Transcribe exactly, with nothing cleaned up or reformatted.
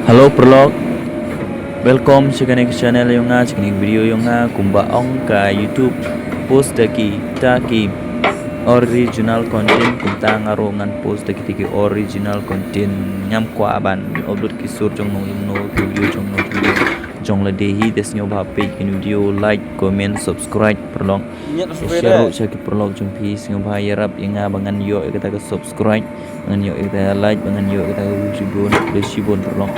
Hello paralok. Welcome sha kane ka channel yong nga, sha kane ka video yong nga. Kumba ong ka YouTube, post da kita ki original content, kumta nga ruh ngan post da kita ki original content. Ngam kwah ban upload ki sur jong no jong no, ki video jong no jong no. Jong lade hi, te sngewbha peit kane ka video, like, comment, subscribe paralok. Share ruh sha ki paralok jong phi, sngewbha ïarap ïa nga ba ngan ïoh ïa kata ka subscribe, ba ngan ïoh ïa kata ka like, ba ngan ïoh ïa kata ka view shibun, shibun paralok.